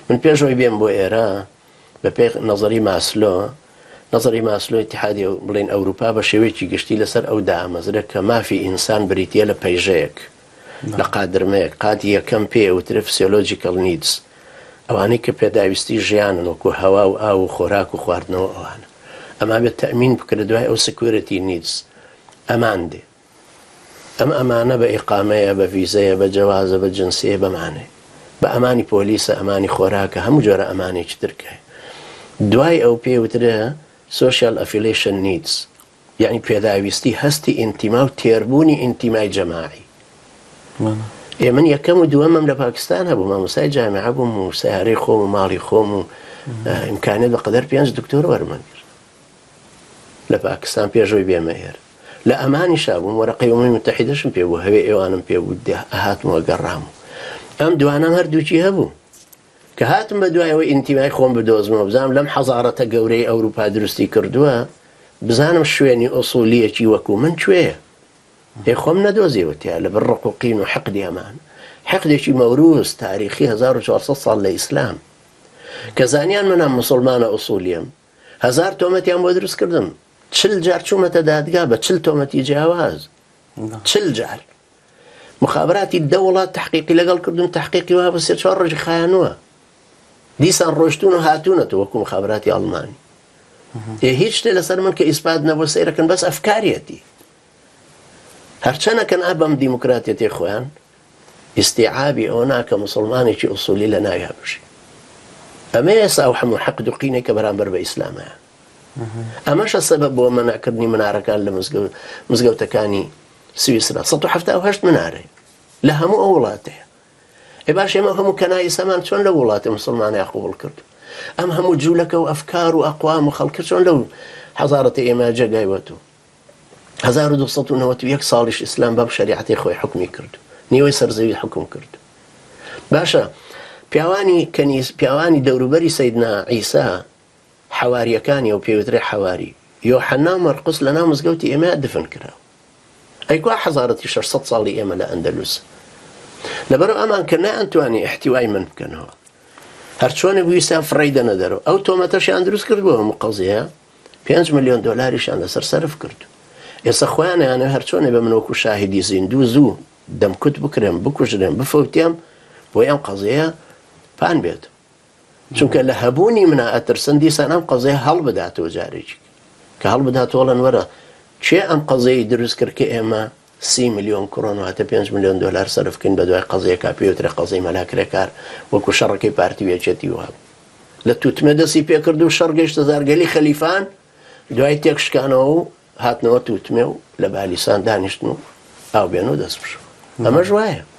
من پێش ئەوەی بێم بۆ ئێرە بە پێی نەزەری ماسلۆ، نەزەری ماسلۆ ئیتیحادی بڵێین ئەوروپا بە شێوەیەکی گشتی لەسەر ئەو دامەزرێ کە مافی ئینسان بریتییە لە پەیژەیەک، لە قادرمەیەک، قاتی یەکەم پێی ئەوترێ physiological needs، ئەوانەی کە پێداویستی ژیانن وەکو هەوا و ئاو و خۆراک و خواردنەوە ئەوانە. ئەمە ئەبێت تەئمین بکرێت، دوای ئەو security needs، ئەمان دێ. ئەم ئەمانە بە ئیقامەیە، بە ڤیزەیە، بە جەوازە، بە جنسیە، بەمانەیە. بە ئەمانی پۆلیسە، ئەمانی خۆراکە، هەموو جۆرە ئەمانێکی تر کە هەیە. دوای ئەو پێی وترێ Social Affiliation Needs، یەعنی پێداویستی هەستی ئینتیما و تێربوونی ئینتیمای جەماعی. ئێ من یەکەم و دووەمم لە پاکستان هەبوو، مامۆستای جامیعە بووم و سەیارەی خۆم و ماڵی خۆم و ئیمکانیەت بە قەدەر پێنج دکتۆر وەرمەگرت. لە پاکستان پێش ئەوەی بێمە ئێرە لە ئەمانیشا بووم وەرەقەی ئومەمی متحیدەشم پێ بوو هەوێ ئێوانم پێ بوو ئەهاتمەوە گەڕام و ئەم دوانەم هەردووکی هەبوو کە هاتم بە دوای ئەوەی ئینتیمای خۆم بدۆزمەوە بزانم لەم حەزارەتە گەورەی ئەوروپا دروستی کردووە بزانم شوێنی ئوسولیەکی وەکو من کوێیە ئێ خۆم نەدۆزیەوە تیا لەبەر ڕق و قین و حقدی ئەمان حقدێکی مەوروس تاریخی 1400 ساڵ لە ئیسلام کە زانیان منم مسلمانە ئوسولیەم هەزار تۆمەتیان بۆ دروست کردم چل جار چوومەتە دادگا بە چل تۆمەتی جیاواز چل جار مخابراتی دە وڵات تحقیقی لەگەڵ کردم تحقیقی وا بە سێ چوار ڕۆژی خایانووە دیسان ڕۆشتون و هاتوونەتەوە وەکو مخابراتی ئەڵمانی ئێ هیچ شتێ لەسەر من کە ئیسپات نەبوو سەیرەکەن بەس ئەفکاریەتی هەرچەنەکەن ئا بەم دیموکراتیەتەی خۆیان ئیستیعابی ئەوە ناکە موسڵمانێکی ئوسولی لە ناویا بژی. ئەمەیە ئێستا ئەو هەموو حەقد و قینەی کە بەرامبەر بە ئیسلام هەیە. ئەمەشە سەبەب بۆ مەنعکردنی منارەکان لە مزگەوتەکانی سویسرا 178 منارەیە لە هەموو ئەو وڵاتەیە. ئێ باش ئێمە هەموو کەنایسەمان چۆن لەو وڵاتە مسلمانەیە قبوڵ کرد؟ ئەم هەموو جوولەکە و ئەفکار و ئەقوام و خەڵکە چۆن لەو حەزارەتە ئێمە جێگای وەتوو؟ 1291 ساڵیش ئیسلام بەم شەریعەتەی خۆی حوکمی کرد نیوەی سەر زەوی حوکم کرد باشە پیاوانی کەنیس پیاوانی دەوروبەری سەیدنا عیسا حەواریەکانی و پێوترێ حەواری یۆحەنا و مەرقس لە ناو مزگەوتی ئێمە دفن کرا ئەی کوا حەزارەتی 600 ساڵی ئێمە لە ئەندەلوس لەبەرو ئەمان کە نەیانتوانی احتیوای من بکەنەوە هەرچۆنێک بویستیان فڕێی دەنە دەرەوە ئەو تۆمەتەشیان دروست کرد بۆ هەموو قەزیە پێنج ملیۆن دۆلاریشیان لەسەر سەرف کرد. ئێستا خۆیان ئەیانەوێ هەرچۆنێ بێ من وەکو شاهیدی زیندوو زوو دەمکوت بکرێم، بکوژرێم، بفەوتێم بۆی ئەم قەزیەیە پان بێت. چونکە لە هەبوونی منا ئەترسن دیسان ئەم قەزیە هەڵبداتەوە جارێکی کە هەڵبداتەوە ئەڵێن وەرە کێ ئەم قەزیەی دروست کرد کە ئێمە سی ملیۆن کرۆن واتە پێنج ملیۆن دۆلار سەرف بکەین بەدوای قەزیەکە پێوترێ قەزیەی مەلا کرێکار وەکو شەڕەکەی پارتی و یەکێتی وابوو. لە توتمێ دەستی پێکرد و شەڕ گەیشتە زارگەلی خەلیفان، دوای تێکشکانەوە و هاتنەوە توتمێ و لە بالیسان دانیشتن و ئاو بێن و دەست بشۆن. ئەمەش وایە.